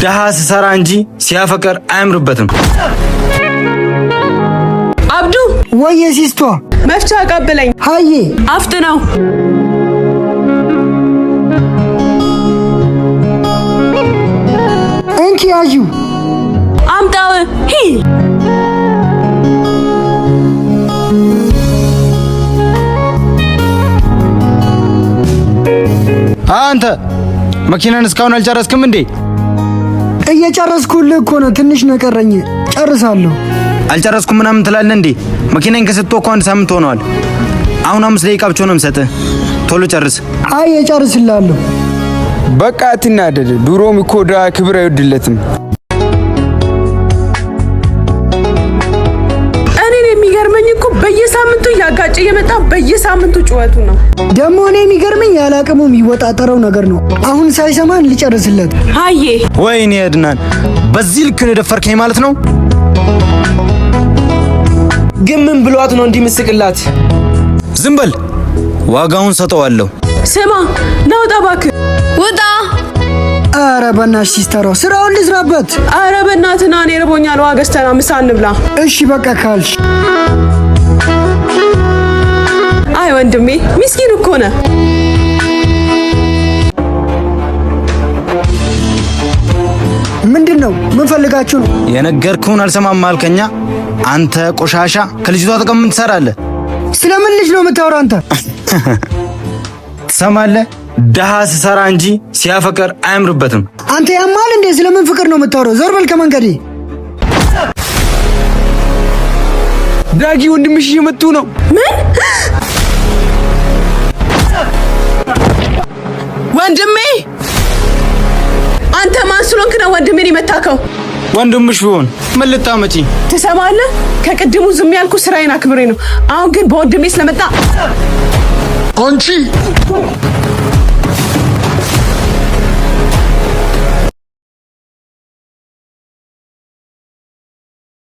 ድሃ ሲሰራ እንጂ ሲያፈቅር አያምርበትም። አብዱ። ወየ ሲስቷ። መፍቻ አቀብለኝ። ሀዬ። አፍጥነው። እንኪ ያዢው። አምጣው። ሂ። አንተ መኪናን እስካሁን አልጨረስክም እንዴ? እየጨረስኩልህ እኮ ነው። ትንሽ ነው የቀረኝ። ጨርሳለሁ። አልጨረስኩም ምናምን ትላለህ እንዴ? መኪናን ከሰጠሁ እኮ አንድ ሳምንት ሆነዋል። አሁን 5 ደቂቃ ብቻ ነው የምሰጥህ። ቶሎ ጨርስ። አይ፣ እጨርስልሃለሁ። በቃ አትናደድ። ድሮም እኮ ድሃ ክብር አይወድለትም። እኔን የሚገርመኝ እኮ በየሳምንቱ እያጋጨ እየመጣ በየሳምንቱ ጩኸቱ ነው። ደግሞ እኔ የሚገርመኝ ያለ አቅሙ የሚወጣጠረው ነገር ነው። አሁን ሳይሰማን ልጨርስለት። ሀዬ። ወይኔ አድናን፣ በዚህ ልክ ነው የደፈርከኝ ማለት ነው? ግን ምን ብሏት ነው እንዲህ ምስቅላት? ዝም በል፣ ዋጋውን ሰጠዋለሁ። ስማ፣ ና ውጣ እባክህ። ውጣ! ኧረ በናትሽ ሲስተሯ፣ ስራውን ልስራበት። ኧረ በእናትህ ና፣ እኔ ርቦኛል። ውሃ ገዝተና ምሳ እንብላ። እሺ በቃ ካልሽ። አይ ወንድሜ፣ ሚስኪን እኮ ነህ። ምንድን ነው? ምን ፈልጋችሁ ነው? የነገርኩህን አልሰማም አልከኛ። አንተ ቆሻሻ፣ ከልጅቷ ጥቅም ምን ትሰራለህ? ስለምን ልጅ ነው የምታወራው አንተ? ትሰማለህ? ድሃ ሲሰራ እንጂ ሲያፈቅር አያምርበትም። አንተ ያማል እንዴ? ስለምን ፍቅር ነው የምታወራው? ዞር በል ከመንገዴ። ዳጊ፣ ወንድምሽ እየመጡ ነው። ምን? ወንድሜ? አንተ ማን ስለሆንክ ነው ወንድሜን የመታከው? ወንድምሽ ቢሆን ምን ልታመጪ? ትሰማለህ? ከቅድሙ ዝም ያልኩ ስራዬን አክብሬ ነው። አሁን ግን በወንድሜ ስለመጣ አንቺ።